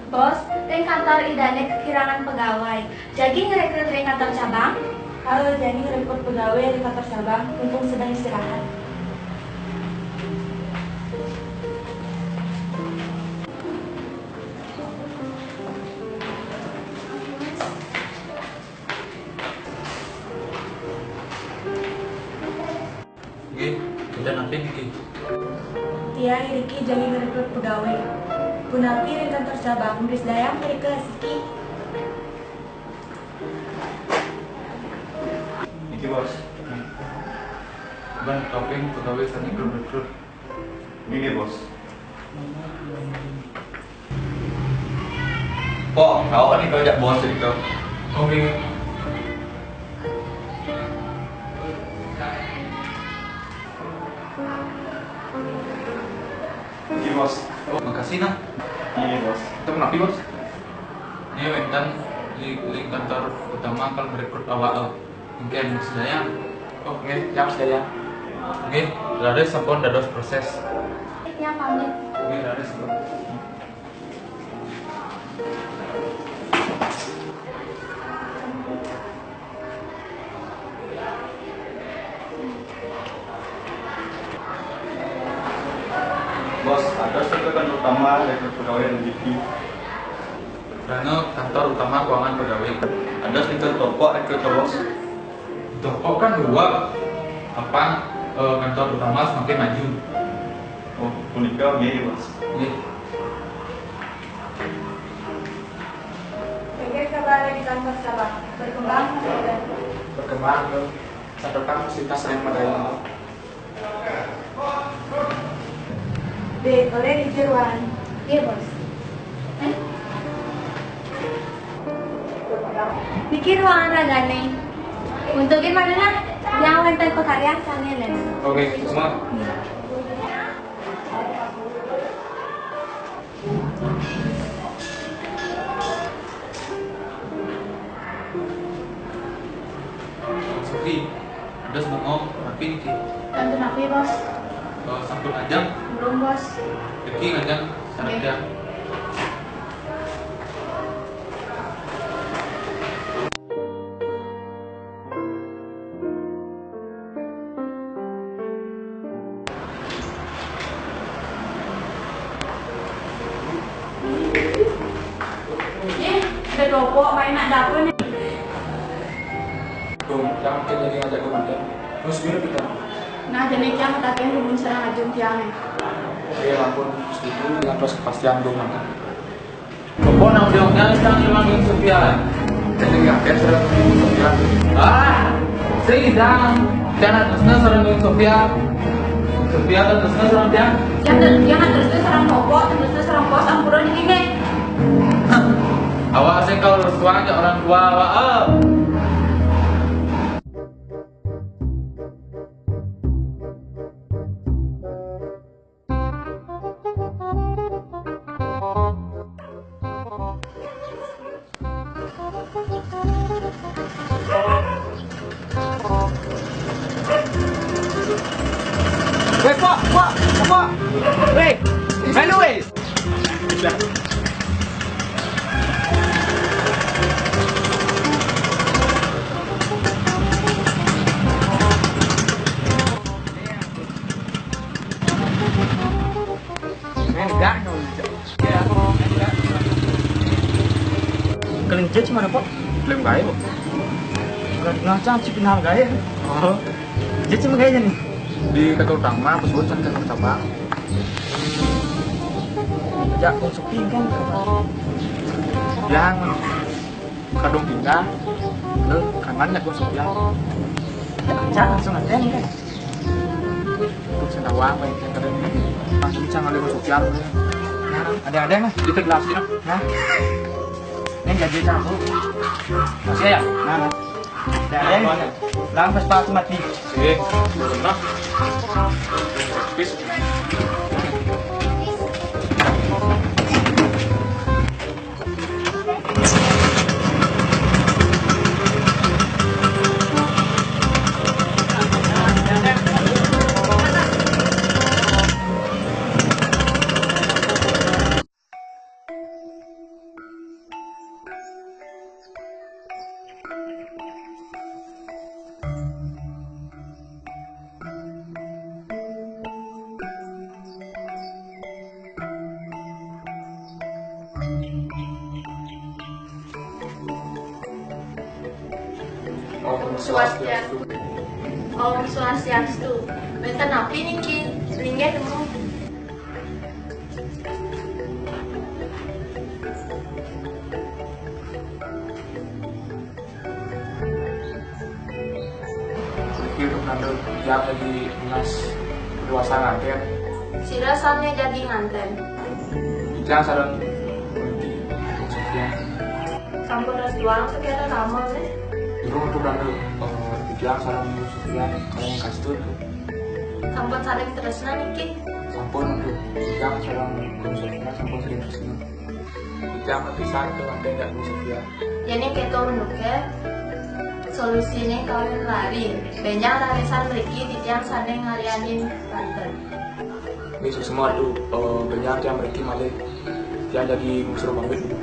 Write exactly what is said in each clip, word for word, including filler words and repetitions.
Bos, ring kantor Ida né kakirangan pegawai. Jagi ngrekrut ring kantor cabang? Halo, jagi ngrekrut pegawai ring kantor cabang, mumpung sedang istirahat. Nggih, kita napi niki? Tiang iriki jagi ngrekrut pegawai. Punapi ring kantor cabang, mriksa dayang mrika siki? Niki, Bos. Ban topeng pegawai sané ngrekrut. Nggih, Bos. Pok, kawa nih kau jak bos itu. Oke. Nggih, Bos. Oh, makasih, nah. Nggih, Bos. Itu kenapa, Bos? Ini wénten di, di kantor utama kal merekrut awak. Mungkin sedaya. Oh, nggih, tiang sedaya. Nggih, raris sampun dados proses. Tiang pamit. Nggih, raris sampun. Bos, ada sekitar utama rekrut pegawai dan G P. Karena kantor utama keuangan pegawai. Ada sekitar topok rekrut, Bos. Topok kan dua. Apa, eh, kantor utama semakin maju. Oh, punika nggih, Bos. Nggih. Pikir kabar di kantor cabang. Berkembang, Bos. Berkembang, Bos. Catatan fasilitas yang memadai. Dek, oleh di jeruan. Iya, Bos. Eh? Niki ruangan ragané. Untukin mana, nah? Yang wénten pakaryan sané, Lén. Oke, semua. Iya. Sofi, ada semua mau rapi niki. Kantun rapi, Bos. Eh, sampun ajeng? Belum, Bos. Niki ngajeng sareng tiang. Ih, ada topok, main nak dapur nih. Dong, jangan kita jadi ngajak dong, ya. Terus gimana kita? Nah, jadi tiang katakin dukun sareng ajeng tiang, ya. Oke, ampun, setuju, dengan terus kepastian dong, mana? Apa nang diongnya sang iwang Sophia? Jadi nggak ada sareng Sophia. Ah, sing sang. Tiang tresna sareng Sophia. Sophia tresna sareng tiang. Tiang, tiang tresna sareng Popo, tresna sareng Bos, ampura niki nggih. Awas sing kalau restuan ya orang tua, awak, eh. Weh, Pak, Pak, Pak. Weh, melu, weh. Enggak dong. Keling judge mana, Pok? Belum kaya, Pok. Enggak ngaca, cik kenal gaya. Oh. Judge sama gayanya nih. Di kantor utama, bos-bos kan kantor cabang. Jak konsumsi kan. Yang kadung pindah, lu kangen nggak konsumsi? Cak langsung aja nih kan. Untuk sendawang, pengen keren. Langsung bisa ngalih konsumsi. Ada-ada nah, itu gelas ya. Nah. Ini jadi campur. Masih ya? Nah, nah. Ada-ada. Lang pas pas mati. Sih, benar. Om Swastiastu. Om Swastiastu. Wénten napi niki? Linggih dumun. Niki untuk nandur tiang dadi nunas dewasa ngantén. Sira sané dadi ngantén. Tiang sareng Gusti Sofyan. Sampun restuang sacara rama, nggih. Durung untuk nandur, eh, tiang sareng Sofyan, sareng kastun. Sampun saling tresna niki? Sampun, untuk tiang sareng Sofyan sampun saling tresna. Titiang kapisan ké manten Datu Sofia. Yéning kéto unduké, solusiné kawin lari. Bénjang rarésan mriki titiang sané ngalianin banten. Nggih, suksma, Datu. Eh, bénjang tiang mriki malih. Tiang jagi ngusur pamit dulu.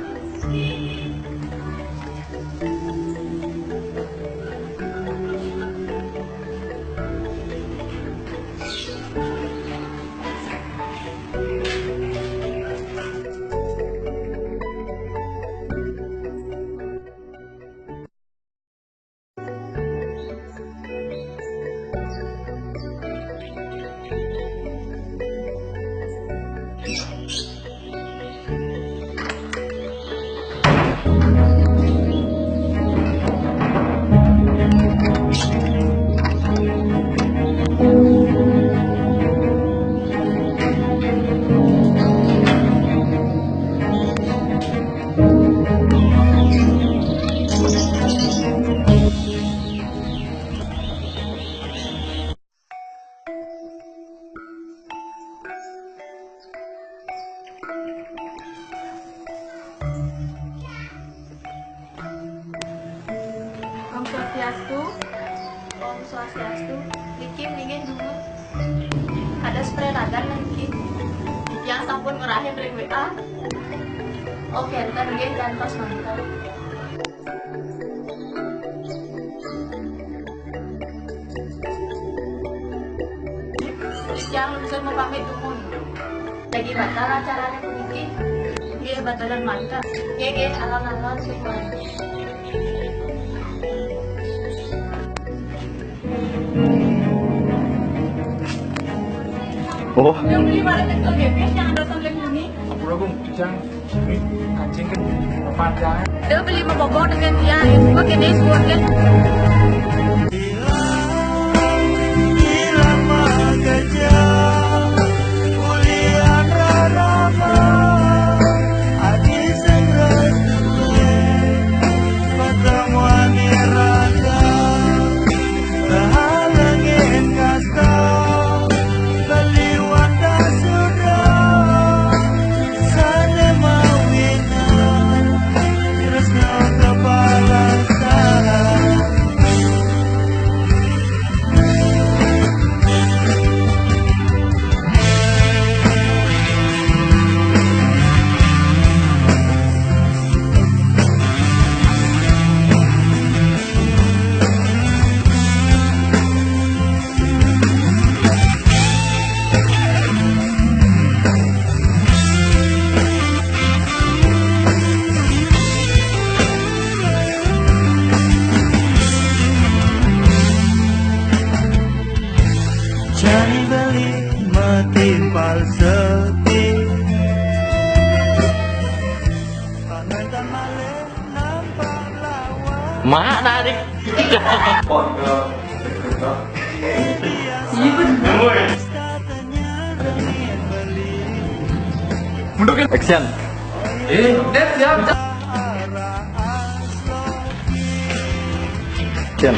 Om Swastiastu. Om Swastiastu. Niki mendingin dulu. Ada spray lagan niki. Yang sampun ngerahin ring W A. Oke, ntar nggih gantos mangkal. Tiang lungsur mapamit dumun. Lagi batal acarané puniki. Nggih, batalan mangkat. Nggih, nggih, alon-alon sing mangkat. Oh. Yang beli mana tektok gepes yang ada sampai kuning. Ampura, Gung, Jang. Ini kancing kan panjang. Dia beli mabobong dengan dia, itu pakai dashboard kan. Cari beli matimpal sepi. Pangantan malih nampak lawan. Mak narik. Iya bener. Mundur kan? Action. Eh, Dep, siap. Action.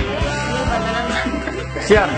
Action.